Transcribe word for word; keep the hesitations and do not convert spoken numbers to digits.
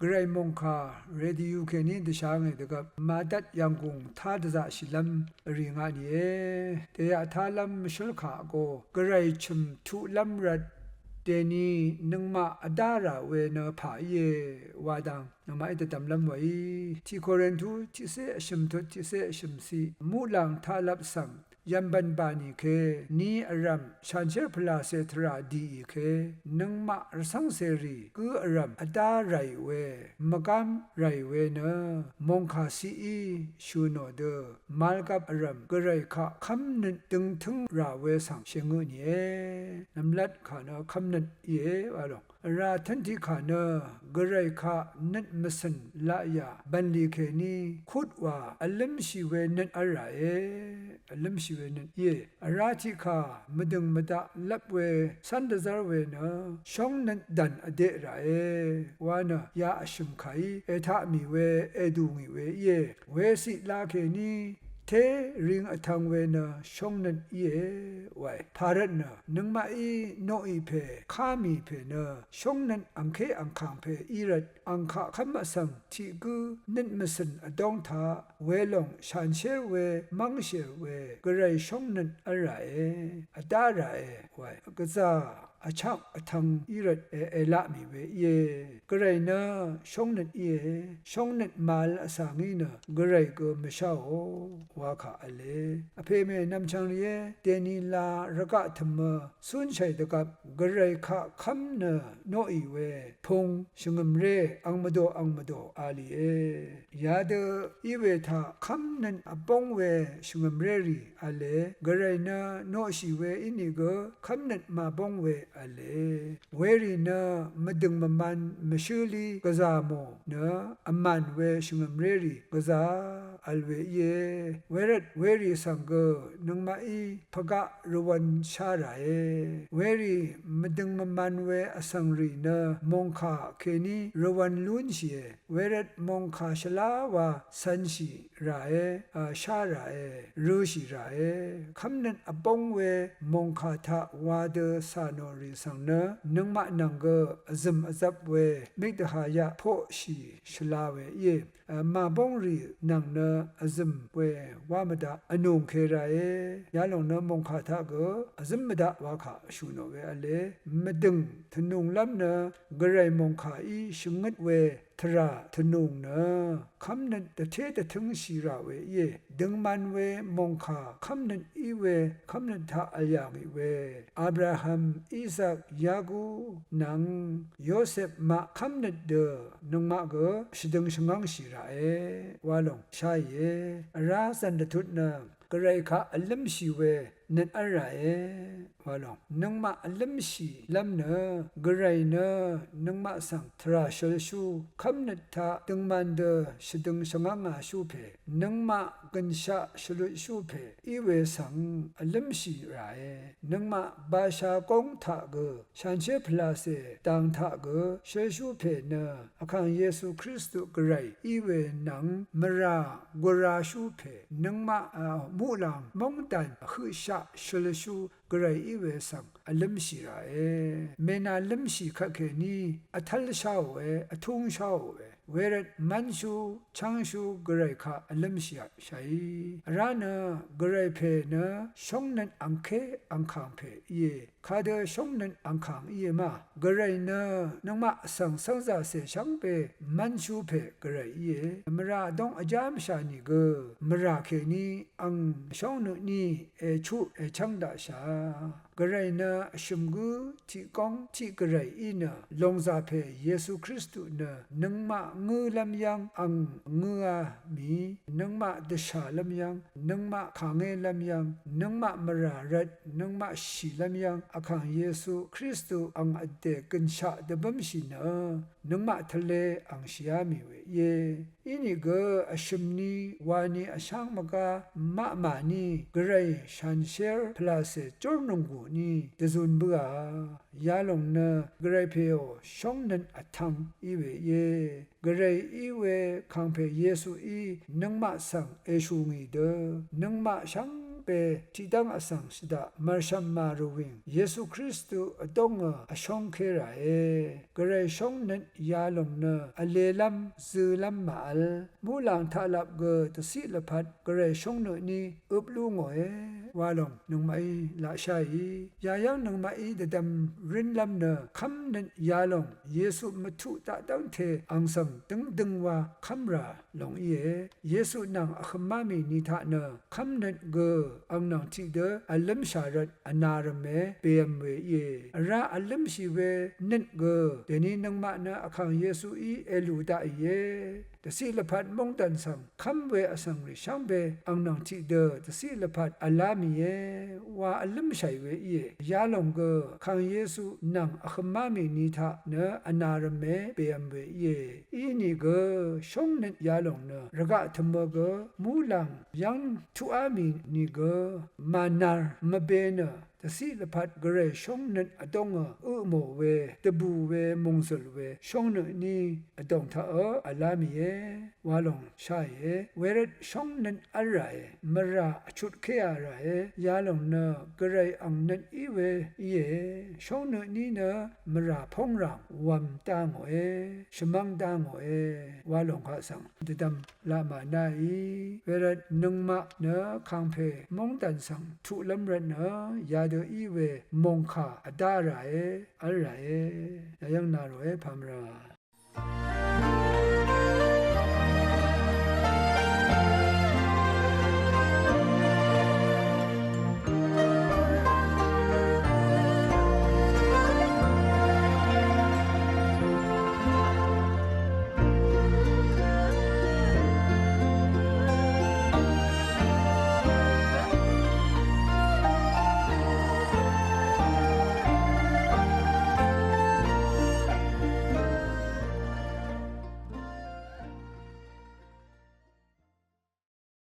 Gvray mòngkà radio kèní dvshà ngì dvgvp màdvt yv̀nggùng tá dvzaqshìlv́m vrì nga nìe. Dèyaq tálv́m mvshǿl kà go Gvray chø̀m tuqlv́m rvt dèni nøngmaq vdá rà we nø pà íe wa dang nøngmaqí dvdvmlv́m wèí. Tiq Korintu tiqcé vshø̀m tut tiqcé vshø̀m ciq muqlàng taqlvp svng yv̀mbv̀n bà nì ke, ni vrv̀m shanshér pvlàcè tvrà dìì ke, nøngmaq rvcv́ngcèrì gǿ vrv̀m vdá ràì we, mvgám ràì we nø, mòngkà ciqí shø̀ nò dø, màlgvp vrv̀m Gvray kaq kv́mnøt døngtǿng rà we svng shèngø nìe, nv̀mlat kà nø kv́mnøt íe wa lòng. Vrá tv́ntiq kà nø Gvray kaq nøt mvcø̀n laqyà bv̀nlì kèní kutwa vlǿmshì we nøt v́l ràe, vlǿmshì we nøt íe. Vrá tiqkà mvdø̀ng mvdaq lvp we cv́n dvzv́r we nø shóngnøt dv̀n vdeq ràe wa nø ya vshø̀m kàí ètaq mì we èdù ngì we íe. Weciq la kèní té ring vtv̄ng we nø shóngnøt íe wae. Pàrvtnø nøngmaqí noqì pè ká mì pè nø shóngnøt angké angkàng pè í rvt angkaq kv́m vsvng tiq gǿ nøt mvcø̀n vdóng taq welòng shanshér we mv́ngshèr we Gvray shóngnøt v́l ràe, vdá ràe wae. Gvzà vchak vtv̄ng í rvt èe laq mì we íe. Gvray nø shóngnøt íe. Shóngnøt màvl vsvng í nø Gvray gø mvsháò wa kà v̄le. Vpè mè nvmchvng rìé, dèni la rvgaq tø̀mø cúnshàì dvgvp Gvray kaq kv́m nø noqì we pung shvngø̀mré ang mvdò ang mvdò a lìe. Yadø í we taq kv́mnøt vbóng we shvngø̀mrérì v̄le. Gvray nø noqshì we ínìgø kv́mnøt màbóng we v̄le. Werì nø mvdø̀ng mvman mvshǿlí gvzà mò nø vmàn we shvngø̀mrérì gvzà vl we íe. Wervt werì svng gø nøngmaqí pvgaq rvwv̄n shá ràe. Werì mvdø̀ng mvman we vsvng rì nø mòngkà kèní rvwv̄n lúnshìe. Wervt mòngkà shvlá wa cv̄nshì ràe, a, shá ràe, rø̄shì ràe. Kv́mnøt vbóng we mòngkà taq wa dø cà nò rì svng nø nøngmaq nvng gø vzø̀m vzvp we mìgdvhàyaq poqshì shvla we íe. A, màbóng rì nvng nø vzø̀m we wá mvdaq vnùngke ràe. Yalòng nø mòngkà taq gø vzǿm mvdaq wa kà shù nò we v̄le. Mvdø̀ng tvnùnglv́m nø Gvray mòngkàí shvngøt we tvrà tvnùng nø kv́mnøt dvté dvtǿngshì rà we íe. Døngman we mòngkà kv́mnøt í we kv́mnøt taq vl yà ngì we Abraham, Isak, Yaku nvng Yosep maq kv́mnøt dø nøngmaq gø shvdøng shvngv́ngshì ràe wa lòng sháìe. Vrá zv̀n dvtut nø Gvray kaq vlǿmshì we nøt v́l ràe wa lòng. Nøngmaq vlǿmshìlv́m nø Gvray nø nøngmaq svng tvrà shølshú kv́mnøt taq døngman dø shvdøng shvngv́ngashú pè, nøngmaq gønshaq shvlutshú pè í we svng vlǿmshì ràe. Nøngmaq basha góng taq gø shanshér pvlacè dang taq gø shølshú pè nø Vkàng Yesu Kristu Gvray í we nvng mvrà gurashú pè nøngmaq, a, muqlàng móngdàn høqshaq shølshú Gvray í we svng vlǿmshì ràe. Mènàlǿmshì kvtkèní vtv́lsháòe, vtúngsháòe. Wervt mv́nshú chv́ngshú Gvray kaq vlǿmshìshàí. Vrá nø Gvray pè nø shóngnøt angké angkàng pè íe. Kadø shóngnøt angkàng íe ma. Gvray nø nøngmaq svng cv́ngzàcè shvngbe mv́nshú pè Gvray íe. Mvrà dóng vjámshà nìgø mvrà kèní ang shóngnøt ní èchuq èchv́ng daqshà. Gvray nø vshø̀m gǿ tiq góng tiq Gvray í nø lòngzà pè Yesu Kristu nø nøngmaq ngǿlv́m yv́ng ang ngǿá mì, nøngmaq dvshàlv́m yv́ng, nøngmaq kàngélv́m yv́ng, nøngmaq mvrà rvt, nøngmaq shìlv́m yv́ng, Vkàng Yesu Kristu ang vdè gønshaq dvbǿmshì nø nøngmaq tvlē ang shìá mì we íe. Inìgø vshø̀m ni wa ni vsháng mvgá maq mà ni Gvray shanshér pvlàcè jórnònggù ni dvzun bǿà. Yalòng nø Gvray pèò shóngnøt vtv̄ng í we íe. Gvray í we kàngpè Yesuí nøngmaq svng èshù ngì dø nøngmaq shvngbe be tiqdv́ng vsvng shvdaq mv̀rshv̀m màrùwìng Yesu Kristu vdóngø vshóngké ràe. Gvray shóngnøt yalòng nø vlelv́m zø̄lv́m màvl, muqlàng taqlap gø dvciq lvpat Gvray shóngnøt ní øp lú ngòe wa lòng nøngmaqí laqsháì. Yayv́ng nøngmaqí dvdvm rǿnlv́m nø kv́mnøt yalòng Yesu mvtuq daqdv́ngte ang svng døngdøngwa kv́mrà lòng íe. Yesu nvng vhømá mì ni taq nø kv́mnøt gø ang nvng tiqdø vlǿmshà rvt vnarvme bèvm we íe. Vrá vlǿmshì we nøt gø dèni nøngmaq nø Vkàng Yesuí èlù daqìe. Dvciq lvpat móngdàn svng kv́m we vsvngrì shvngbe ang nvng tiqdø dvciq lvpat vlá mìe wa vlǿmshàì we íe. Yalòng gø Vkàng Yesu nvng vhømá mì ni taq nø vnarvme bèvm we íe. Inìgø shóngnøt yalòng nø rvgaq tø̀mø gø muqlàng yv́ng tuqá mì nìgø mànar mvbe nø dvciq lvpat Gvray shóngnøt vdóngø øpmò we dvbù we mòngzø̀l we shóngnøt ní vdòng taqø vlá mìe wa lòng sháìe. Wervt shóngnøt v́l ràe, mvrà vchutkéa ràe. Yalòng nø Gvray ang nøt í we íe. Shóngnøt ní nø mvrà póngràng wvm dá ngòe, shvmv́ng dá ngòe wa lòng kaq svng dvdvm laq mànáì. Wervt nøngmaq nø kàngpè móngdàn svng tuqlv́m rvt nø yadø í we mòngkà vdá ràe, v́l ràe. Yayv́ng na ròe pàmvrà.